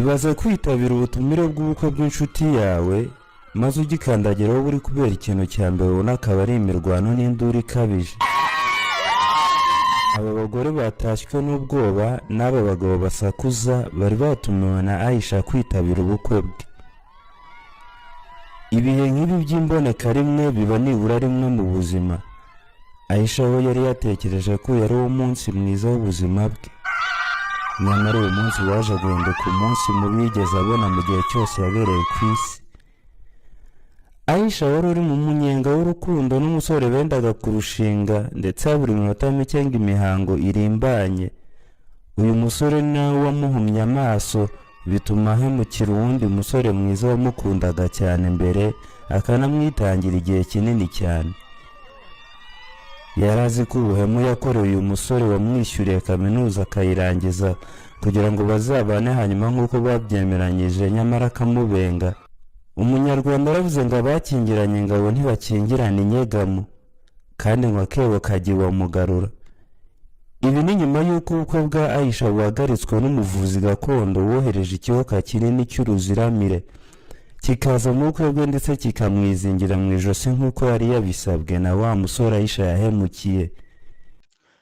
Ibaze kwitabira ubutumire bw'ubukwe bw'inshuti yawe, maze ugikandagiraho buri kubera ikintu cya mbere ubona akaba ari imirwano n'induru ikabije. Aba bagore batashywe n'ubwoba n'aba bagabo basakuza bari batumiwe na Aisha kwitabira ubukwe bwe. Ibihe nk'ibi by'imbonekarimwe biba nibura rimwe mu buzima. Aisha we yari yatekereje ko uyu ari wo munsi mwiza w'ubuzima bwe, nyamara uwo munsi waje guhinduka umunsi mubi yigeze abona mu gihe cyose yabereye ku isi. Aisha wari uri mu munyenga w'urukundo n'umusore bendaga kurushinga, ndetse buri minota mike ngo imihango irimbanye, uyu musore nawe wamuhumye amaso, bituma ahemukira uwundi musore mwiza wamukundaga cyane mbere, akanamwitangira igihe kinini cyane. Yari azi ko ubuhemu yakorewe uyu musore wamwishyuriye kaminuza akayirangiza kugira ngo bazabane hanyuma nk'uko babyemeranyije, nyamara akamubenga. Umunyarwanda aravuze ngo abakingiranye ingabo ntibakingirana inyegamo, kandi ngo akebo kajya iwa mugarura. Ibi ni nyuma y'uko ubukwe bwa Aisha buhagaritswe n'umuvuzi gakondo wohereje ikiyoka kinini cy'uruziramire, kikaza mu bukwe bwe ndetse kikamwizingira mu ijosi nk'uko yari yabisabwe na wa musore Aisha yahemukiye.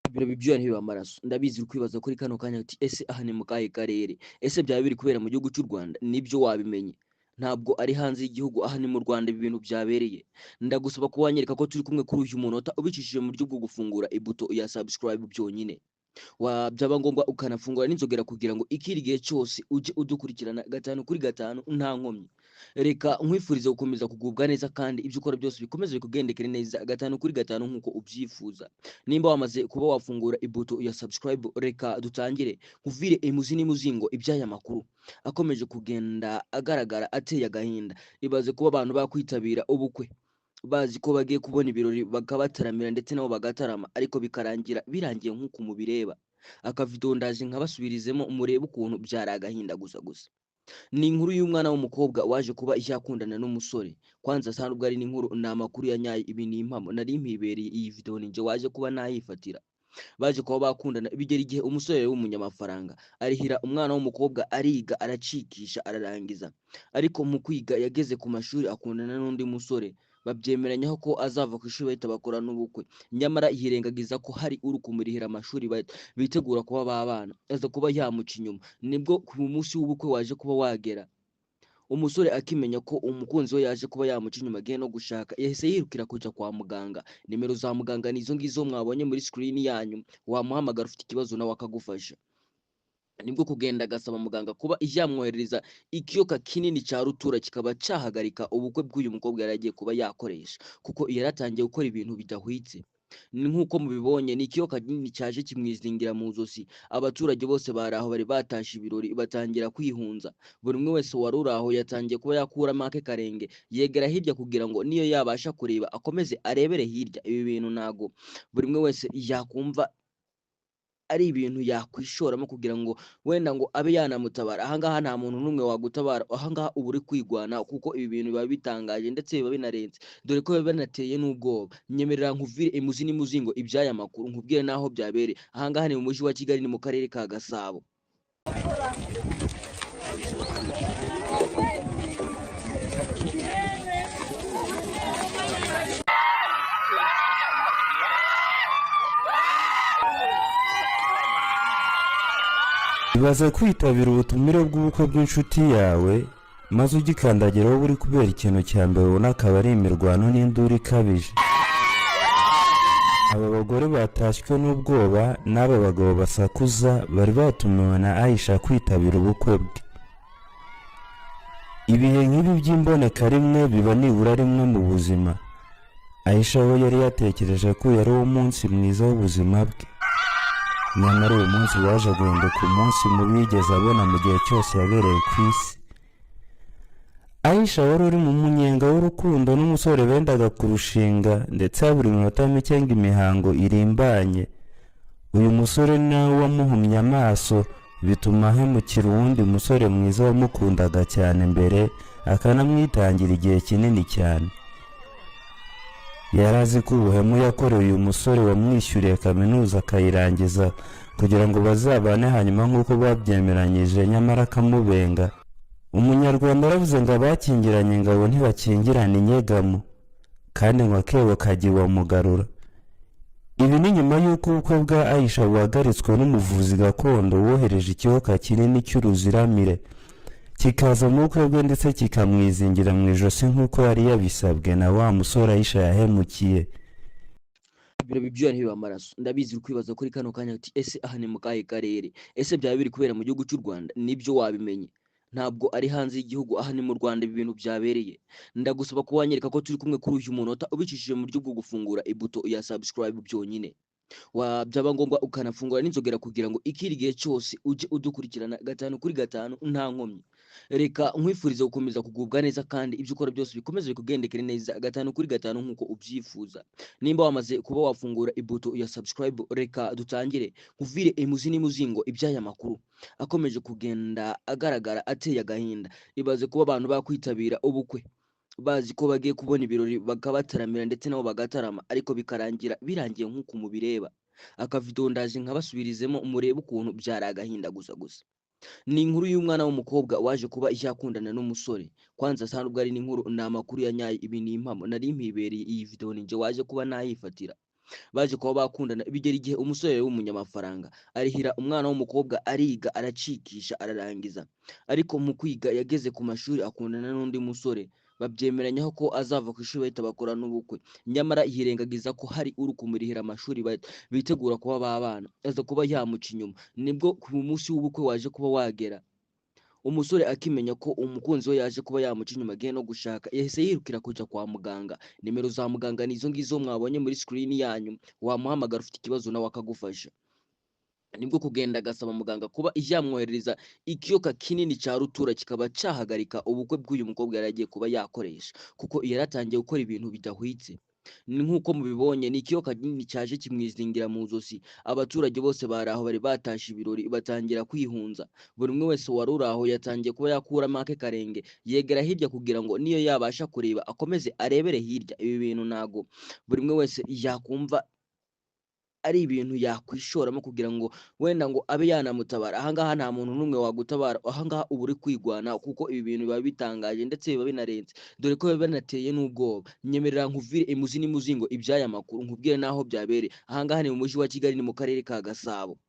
Ibiro ibyuya ntibiba amaraso. Ndabizi uri kwibaza kuri kano kanya uti: "Ese aha ni mu kahe karere? Ese byaba biri kubera mu gihugu cy'u Rwanda?" Nibyo, wabimenye, ntabwo ari hanze y'igihugu, aha ni mu Rwanda ibi bintu byabereye. Ndagusaba ko wanyereka ko turi kumwe kuri uyu munota ubicishije mu buryo bwo gufungura ibuto ya subscribe byonyine, byaba ngombwa ukanafungura n'inzogera kugira ngo ikiri gihe cyose ujye udukurikirana gatanu kuri gatanu nta nkomyi. Reka nkwifurize gukomeza kugubwa neza, kandi ibyo ukora byose bikomeze bikugendekere neza gatanu kuri gatanu nk'uko ubyifuza. Nimba wamaze kuba wafungura ibuto ya subscribe, reka dutangire nkuvire imuzi n'imuzingo iby'aya makuru akomeje kugenda agaragara ateye agahinda. Ibaze kuba abantu bakwitabira ubukwe bazi ko bagiye kubona ibirori, bakabataramira ndetse nabo bagatarama, ariko bikarangira birangiye nk'uko mubireba. Akavido ndaje nkabasubirizemo murebe ukuntu byari agahinda gusa gusa. Ni inkuru y'umwana w'umukobwa waje kuba yakundana n'umusore. Kwanza sa nubwo ari n'inkuru, ni amakuru ya nyayo, ibi ni impamo, nari mpibereye. Iyi video ninjye waje kuba nayifatira. Baje kuba bakundana, bigera igihe umusore w'umunyamafaranga arihira umwana w'umukobwa, ariga, aracikisha, ararangiza. Ariko mu kwiga yageze ku mashuri akundana n'undi musore, babyemeranyaho ko azava ku ishuri bahita bakora n'ubukwe. Nyamara yirengagiza ko hari uri kumurihira amashuri bitegura kuba babana, aza kuba yamuca inyuma. Nibwo ku munsi w'ubukwe waje kuba wagera, umusore akimenya ko umukunzi we yaje kuba yamuca inyuma agiye no gushaka, yahise yirukira kujya kwa muganga. Nimero za muganga ni izo ngizo mwabonye muri screen yanyu, wamuhamagara ufite ikibazo nawe akagufasha. Nibwo kugenda agasaba muganga kuba yamwoherereza ikiyoka kinini cya rutura, kikaba cyahagarika ubukwe bw'uyu mukobwa yari agiye kuba yakoresha, kuko yari atangiye gukora ibintu bidahwitse. Ni nk'uko mubibonye, ni ikiyoka kinini cyaje kimwizingira mu zosi. Abaturage bose bari aho bari batashe ibirori batangira kwihunza. Buri umwe wese wari uri aho yatangiye kuba yakuramo ake karenge, yegera hirya kugira ngo niyo yabasha kureba akomeze arebere hirya. Ibi bintu ntago buri umwe wese yakumva ari ibintu yakwishoramo kugira ngo wenda ngo abe yanamutabara. Ahangaha nta muntu n'umwe wagutabara, ahangaha uba uri kwigwana, kuko ibi bintu biba bitangaje ndetse biba binarenze, dore ko biba binateye n'ubwoba. Nyemerera nkuvire imuzi n'imuzingo iby'aya makuru, nkubwire n'aho byabereye. Ahangaha ni mu mujyi wa Kigali, ni mu karere ka Gasabo. Ibaze kwitabira ubutumire bw'ubukwe bw'inshuti yawe, maze ugikandagiraho buri kubera ikintu cya mbere ubona akaba ari imirwano n'induru ikabije. Aba bagore batashywe n'ubwoba n'aba bagabo basakuza bari batumiwe na Aisha kwitabira ubukwe bwe. Ibihe nk'ibi by'imbonekarimwe biba nibura rimwe mu buzima. Aisha we yari yatekereje ko uyu ari wo munsi mwiza w'ubuzima bwe, nyamara uwo munsi waje guhinduka umunsi mubi yigeze abona mu gihe cyose yabereye ku isi. Aisha wari uri mu munyenga w'urukundo n'umusore bendaga kurushinga, ndetse buri minota mike ngo imihango irimbanye, uyu musore nawe wamuhumye amaso, bituma ahemukira uwundi musore mwiza wamukundaga cyane mbere, akanamwitangira igihe kinini cyane. Yari azi ko ubuhemu yakorewe uyu musore wamwishyuriye kaminuza akayirangiza Kugira ngo bazabane hanyuma nk'uko babyemeranyije, nyamara akamubenga. Umunyarwanda aravuze ngo abakingiranye ingabo ntibakingirana inyegamo, kandi ngo akebo kajya iwa mugarura. Ibi ni nyuma y'uko ubukwe bwa Aisha buhagaritswe n'umuvuzi gakondo wohereje ikiyoka kinini cy'uruziramire, kikaza mu bukwe bwe ndetse kikamwizingira mu ijosi nk'uko yari yabisabwe na wa musore Aisha yahemukiye. Biraba ibyuya ntibiba amaraso. Ndabizi uri kwibaza kuri kano kanya uti: "Ese aha ni mu kahe karere? Ese byaba biri kubera mu gihugu cy'u Rwanda?" Nibyo, wabimenye, ntabwo ari hanze y'igihugu, aha ni mu Rwanda ibi bintu byabereye. Ndagusaba ko wanyereka ko turi kumwe kuri uyu munota ubicishije mu buryo bwo gufungura ibuto ya subscribe byonyine, wa byaba ngombwa ukanafungura n'inzogera kugira ngo ikiri gihe cyose ujye udukurikirana gatanu kuri gatanu nta nkomyi. Reka nkwifurize gukomeza kugubwa neza, kandi ibyo ukora byose bikomeze bikugendekere neza gatanu kuri gatanu nk'uko ubyifuza. Nimba wamaze kuba wafungura ibuto ya subscribe, reka dutangire nkuvire imuzi n'imuzingo iby'aya makuru akomeje kugenda agaragara ateye agahinda. Ibaze kuba abantu bakwitabira ubukwe bazi ko bagiye kubona ibirori, bakabataramira ndetse nabo bagatarama, ariko bikarangira birangiye nk'uku mubireba. Akavido ndaje nkabasubirizemo murebe ukuntu byari agahinda gusa gusa. Ni inkuru y'umwana w'umukobwa waje kuba yakundana n'umusore. Kwanza sa nubwo ari n'inkuru, ni amakuru ya nyayo, ibi ni impamo, nari mpibereye. Iyi video ninjye waje kuba nayifatira. Baje kuba bakundana, bigera igihe umusore w'umunyamafaranga arihira umwana w'umukobwa, ariga, aracikisha, ararangiza. Ariko mu kwiga yageze ku mashuri akundana n'undi musore, babyemeranyaho ko azava ku ishuri bahita bakora n'ubukwe. Nyamara yirengagiza ko hari uri kumurihira amashuri bitegura kuba babana, aza kuba yamuca inyuma. Nibwo ku munsi w'ubukwe waje kuba wagera, umusore akimenya ko umukunzi we yaje kuba yamuca inyuma agiye no gushaka, yahise yirukira kujya kwa muganga. Nimero za muganga ni izo ngizo mwabonye muri screen yanyu, wamuhamagara ufite ikibazo nawe akagufasha. Nibwo kugenda agasaba muganga kuba yamwoherereza ikiyoka kinini cya rutura, kikaba cyahagarika ubukwe bw'uyu mukobwa yari agiye kuba yakoresha, kuko yari atangiye gukora ibintu bidahwitse. Ni nk'uko mubibonye, ni ikiyoka kinini cyaje kimwizingira mu ijosi. Abaturage bose bari aho bari batashe ibirori batangira kwihunza. Buri umwe wese wari uri aho yatangiye kuba yakuramo ake karenge, yegera hirya kugira ngo niyo yabasha kureba akomeze arebere hirya. Ibi bintu ntago buri umwe wese yakumva ari ibintu yakwishoramo kugira ngo wenda ngo abe yanamutabara. Ahangaha nta muntu n'umwe wagutabara, ahangaha uba uri kwigwana, kuko ibi bintu biba bitangaje ndetse biba binarenze, dore ko biba binateye n'ubwoba. Nyemerera nkuvire imuzi n'imuzingo iby'aya makuru, nkubwire n'aho byabereye. Ahangaha ni mu mujyi wa Kigali, ni mu karere ka Gasabo.